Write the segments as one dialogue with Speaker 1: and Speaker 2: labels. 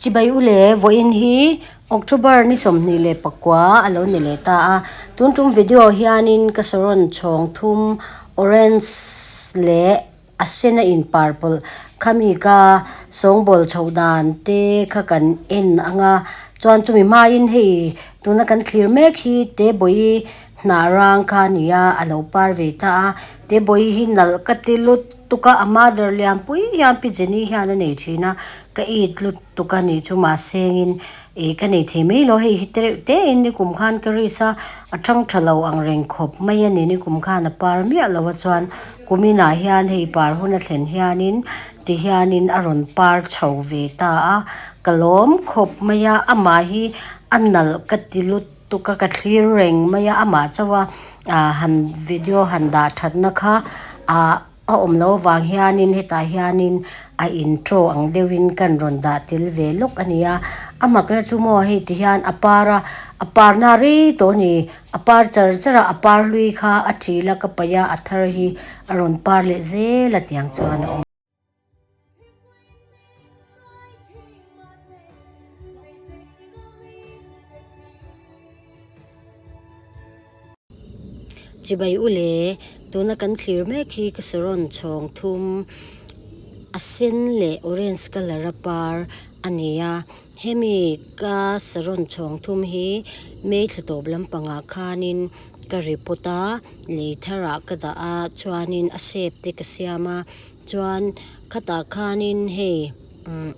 Speaker 1: Chibai u le, vawiin hi October ni 29 a lo ni leh ta a. Tun tum video hianin ka saron chhawng thum orange leh a sen a in purple khami ka sawngbawl chhoh dan te kha kan en ang a. Chuan chumi hmain hei tuna kan thlir mek hi Tebawi hnah rang kha a ni a, a lo par ve ta a. Tebawi hi nalh ka ti lut. tuk a a mother lianpui hian pi Jenny hian a nei thin a ka it lut tuk a nih chu mahsengin ih ka nei thei mai lo hei hi te reuh te in nikum khan ka risk a a thang tha lo ang reng khawp mai a ni nikum khan a par miah lo a chuan kumin ah hian hei par hun a thlen hianin ti hianin a rawn par chho ve ta a ka lawm khawp mai a amah hi a nalh ka ti lut tuk a ka thlir reng mai a amah chauh a ah han video han dah thatna kha ah a awm loh avang hianin hetah hianin a intro ang deuhin kan rawn dah tel ve lawk a ni a a makna chu maw hei ti hian a par a a par na rei tawh a ni a par char char a a par hlui kha a thil a ka paih a a thar hi a rawn par leh zel a tiang chuan a awm. Chibai u le, tuna kan thlir mek hi ka saron chhawng thum a sen leh orange colour a par a ni a, hemi ka saron chhawng thum hi May thla tawp lampangah khanin ka report a, lei tharah ka dah a chuanin a shape te ka siam a. Chuan khatah khanin hei umm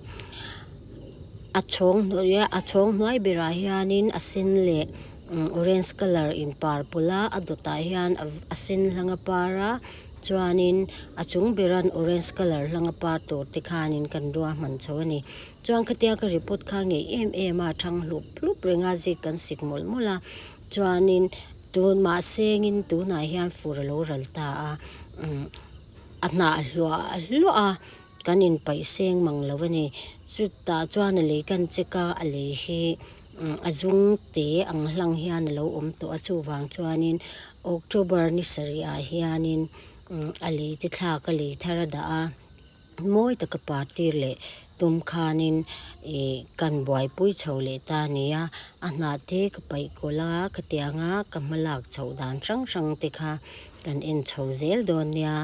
Speaker 1: a chhawng hnuai a chhawng hnuai berah hianin a sen leh umm orange colour in par pawlh a a dawtah hian a sen hlang a par a chuanin a chung beran orange colour hlang a par tur te khanin kan ruahman chho a ni chuan khatia ka report kha ngei em em a thang hlup hlup reng a zik kan sik mawlh mawlh a chuanin tun mahsengin tunah hian fur a lo ral ta a umm. A hnah hluah hluah a, kan inpaih seng mang lo a ni. Chutah chuan a lei kan check a, a lei hi a zum te ang hlang hian a lo awm tawh a, chuvang chuanin October ni sarih ah hianin a lei te thlak a lei thar a dah a. Mawi taka party leh tum khanin ih kan buaipui chho leh ta a ni a, a hnah te ka paih kawlh a, khatianga ka hma lak chhoh dan hrang hrang te kha kan en chho zel dawn nia,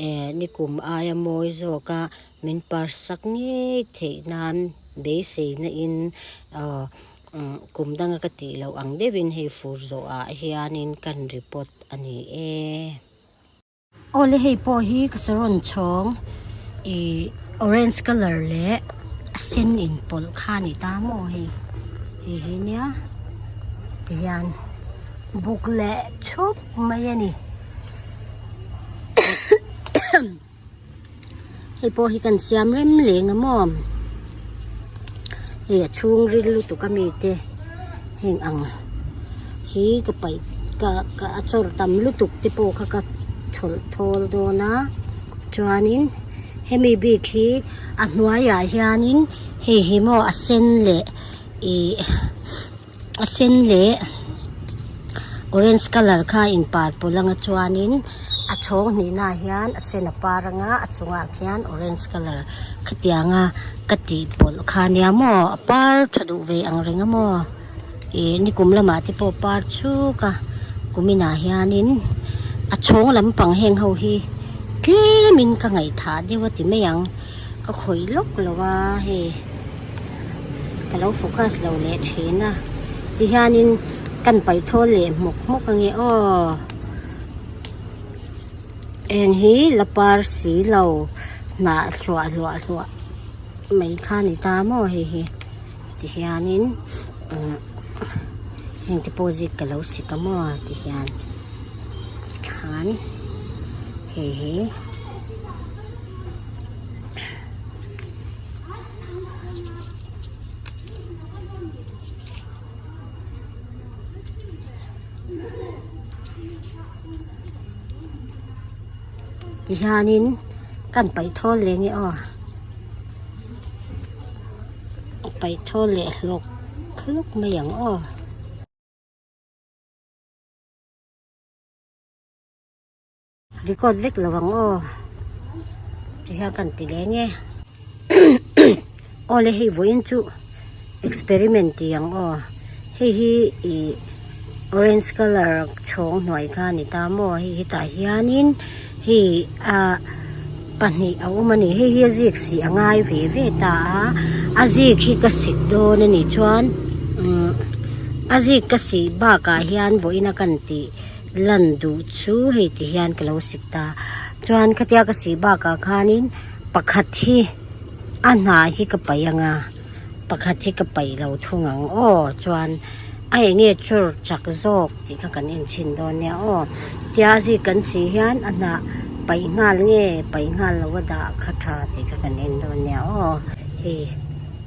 Speaker 1: eh nikum aia mawi zawk a min par sak ngei theih nan beisei na in aw kum danga ka tih loh ang deuhin hei fur zawh ah hianin kan report a ni e. Awle hei pawh hi ka saron chhawng ih orange colour leh a sen inpawlh kha a ni ta maw hei hei hi nia tihian buk leh thup mai a ni hei pawh hi kan siam rem leng a maw hei a chhung ril lutuk a mi te heng ang hi ka paih ka ka a chawr tam lutuk te pawh kha ka chhawlh thawl dawn a chuanin hemi bik hi a hnuaiah hianin hei hi maw a sen leh ih a sen leh orange colour kha a in par pawlh anga chuanin a chhawng hnihna ah hian a sen a par anga a chungah khian orange colour khatianga ka tih pawlh kha ania maw a par tha duh ve ang reng a maw ih nikum lamah te pawh par chuk a kumin ah hianin a chhawng lampang heng ho hi tlemin ka ngaihthah deuh a ti mai ang. Ka khawih lawk lo a hei ka lo focus lo leh thin a tihianin kan paih thawl leh hmawk hmawk ange aw eng hi la par si lo hnah hluah hluah hluah mai kha a ni ta maw hei hi tihianin umm heng te pawh zik ka lo sik a maw tihian tikhan hei hi. Tihianin kan paih thawl leh nge aw paih thawl leh hlawk hlawk mai ang aw. Record vek lo ang aw tihian kan ti leh nge awle hei vawiin chu. Experiment tih ang aw. Hei hi ih orange colour chhawng hnuai kha a ni ta maw hei hetah hianin hei ah pahnih a awm a ni hei hi a zik sih a ngai ve ve ta a a zik hi ka sik dawn a nih chuan umm a zik ka sih bakah hian vawiin a kan tih lan duh chu hei ti hian ka lo sik ta chuan khatia ka sih bakah khanin pakhat hi a hnah hi ka paih ang a. Pakhat hi ka paih lo thung ang aw chuan a enge chur chak zawk tih kha kan en chhin dawn nia aw tia zik kan si hian a hnah paih nghal nge paih nghal lo a dah kha tha tih kha kan en dawn nia aw hei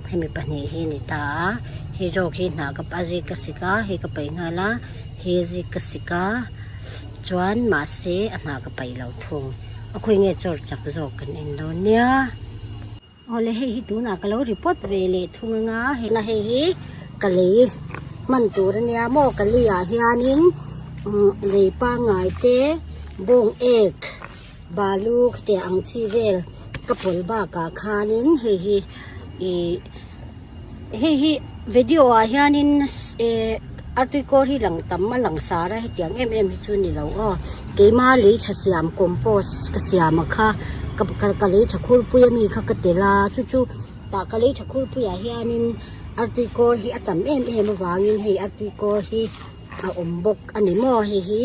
Speaker 1: hemi pahnih hi a ni ta a hei zawk hi hnah ka a zik ka sik a hei ka paih nghal a hei a zik ka sik a chuan mahse a hnah ka paih lo thung a khawi nge chur chak zawk kan en dawn nia. Awle hei hi tunah ka lo report ve leh thung anga hena hei hi ka lei hman tur ania maw ka lei ah hianin umm lei pangngai te bawng ek balu khitiang ang chi vel ka pawlh bakah khanin hei hi ih hei hi video ah hianin eh artui kawr hi lang tam a lang sar a hetiang em em hi chu a ni lo aw keima lei tha siam compost ka siam a kha ka ka lei tha khurpui ami kha ka tel a chu chu tah ka lei tha khurpui ah hianin artui kawr hi a tam em em avangin hei artui kawr hi a awm bawk a ni maw hei hi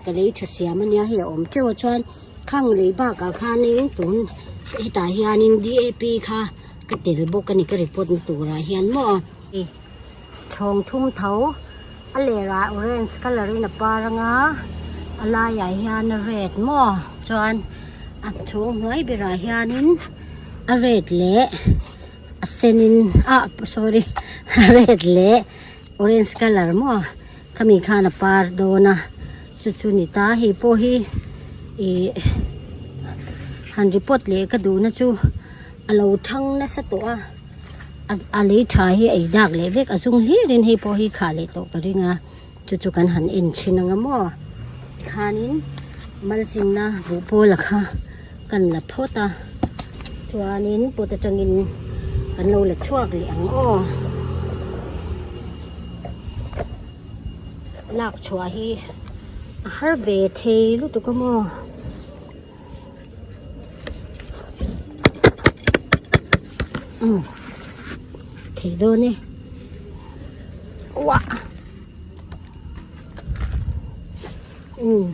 Speaker 1: ka lei tha siam ania hei a awm teuh a chuan khang lei bakah khanin tun hetah hianin D A P kha ka tel bawk a ni ka report na turah hian maw thlawng thum tho a lerah orange colour in a par anga a laiah hian a red maw chuan a chhung hnuai berah hianin a red leh a sen in ah sorry a red leh orange colour maw khami khan a par dawn a chu chu ni ta hei pawh hi ih han report leh ka duhna chu a lo thang nasa tawh a a lei tha hi a ei dak leh vek a zum hlir in hei pawh hi khah leh tawh ka ring a chu chu kan han en thin ang a maw tikhanin malchingna buh pawla kha kan la phawt a chuanin pot atangin kan lo la chhuak leh ang aw lak chhuah hi a har ve thei lutuk a maw. Thei dawn e uah umm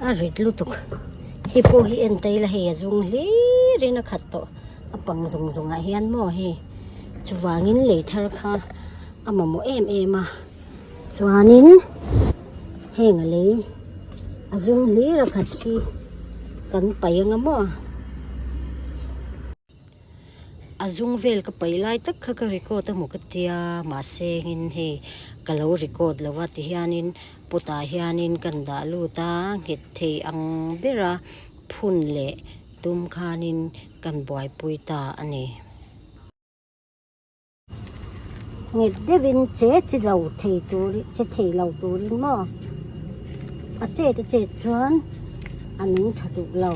Speaker 1: a rit lutuk hei pawh hi en ta ila hei a zum hlir in a khat tawh a pang zawng zawng ah hian maw hei chuvangin lei thar kha a mamawh em em a. Chuanin heng a lei a zum hlir a khat hi kan paih anga maw a zum vel ka paih lai tak kha ka record a maw ka tia mahse engin hei ka lo record lo va tihianin pot ah hianin kan dah lut a nghet thei ang bera phun leh tum khanin kan buaipui ta a ni. Nghet deuhin che chi lo thei turin che thei lo turin maw a chet a chet chuan a nung tha duh lo.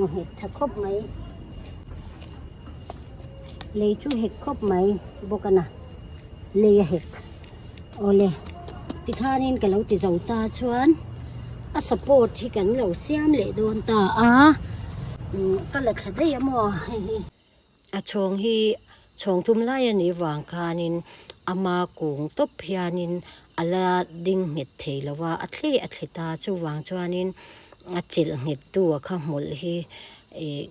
Speaker 1: Nghet tha khawp mai lei chu hek khawp mai bawk a na lei a hek awle tikhanin ka lo ti zo ta chuan a support hi kan lo siam leh dawn ta a umm ka la thla daih a maw hei hi a chhawng hi chhawng thum lai a nih vang khanin ama kung tawp hianin a la ding nghet thei lo va a thleh a thle ta chuvang chuanin a chelh nghet tu a kha hmawlh hi ih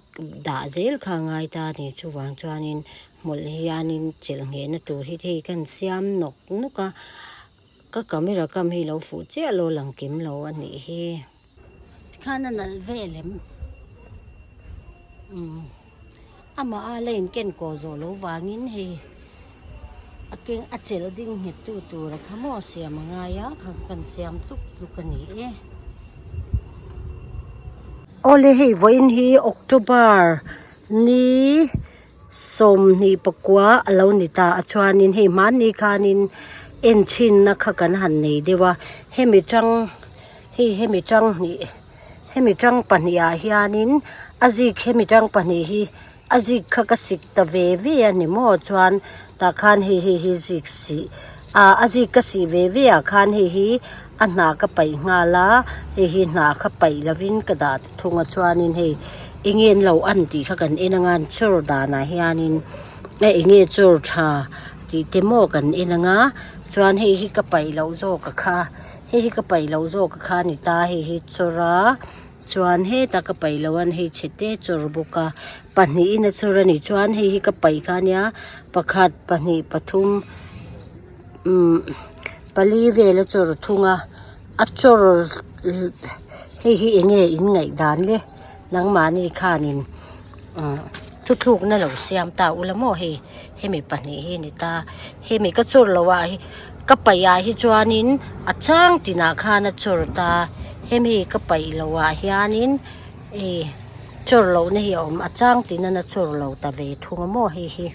Speaker 1: dah zel kha a ngai ta a ni chuvang chuanin. Hmawlh hianin chelh nghehna tur hi hei kan siam nawk nawk a, ka camera kam hi lo fuh chiah lo lang kim lo a nih hi. Tikhan a nalh vel em? Umm amah a la inken kaw zawh loh vangin hei a keng a chelh ding nghet tu tur a kha maw siam a ngai a kha kan siam tluk tluk a ni e. Awle hei vawiin hi October ni. 28 a lo ni ta a chuanin hei hmanni khanin en chhinna kha kan han nei deuh a hemi tang hei hemi tang hnih Hemi tang pahnihah hianin a zik hemi tang pahnih hi a zik kha ka sik ta ve ve a ni maw chuan tah khan hei hei hi zik sih ah a zik ka sih ve ve ah khan hei hi a hnah ka paih nghal a hei hi hnah kha paih lovin ka dah ta thung a chuanin hei eng nge an lo an tih kha kan en anga an chawr danah hianin a eng nge chawr tha tih te maw kan en anga chuan hei hi ka paih loh zawk a kha hei hi ka paih loh zawk a kha a ni ta hei hi chawr a chuan hetah ka paih loh a hei chhe te chawr bawk a pahnihin a chawr a nih chuan hei hi ka paih kha ania pakhat pahnih pathum umm pali vel a chawr thung a a chawr hei hi eng nge in ngaih dan le nangmahni khanin umm thuthlukna lo siam ta ula maw hei hemi pahnih hi a ni ta hemi ka chawr loh ah hi ka paih ah hi chuanin a chang tinah khan a chawr ta hemi ka paih loh ah hianin ih chawr lohna hi a awm a chang tinan a chawr lo ta ve thung a maw hei hi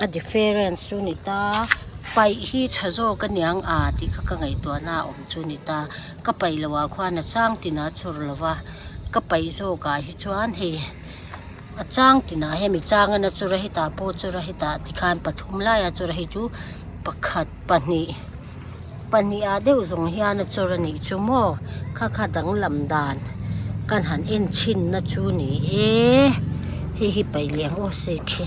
Speaker 1: a difference chu a ni ta paih hi tha zawk a niang a tih kha ka ngaihtuahna a awm chu a ni ta ka paih loh ah khuan a chang tinah a chawr lo va ka paih zawk ah hi chuan hei. A chang tinah hemi chang a na chawr a hetah pawh chawr a hetah tikhan pathum laiah chawr a hei chu pakhat pahnih pahnih ah deuh zawng hian a chawr a nih chu maw kha kha danglam dan kan han en chhin na chu ni e hei hi paih leh ang aw sik hi.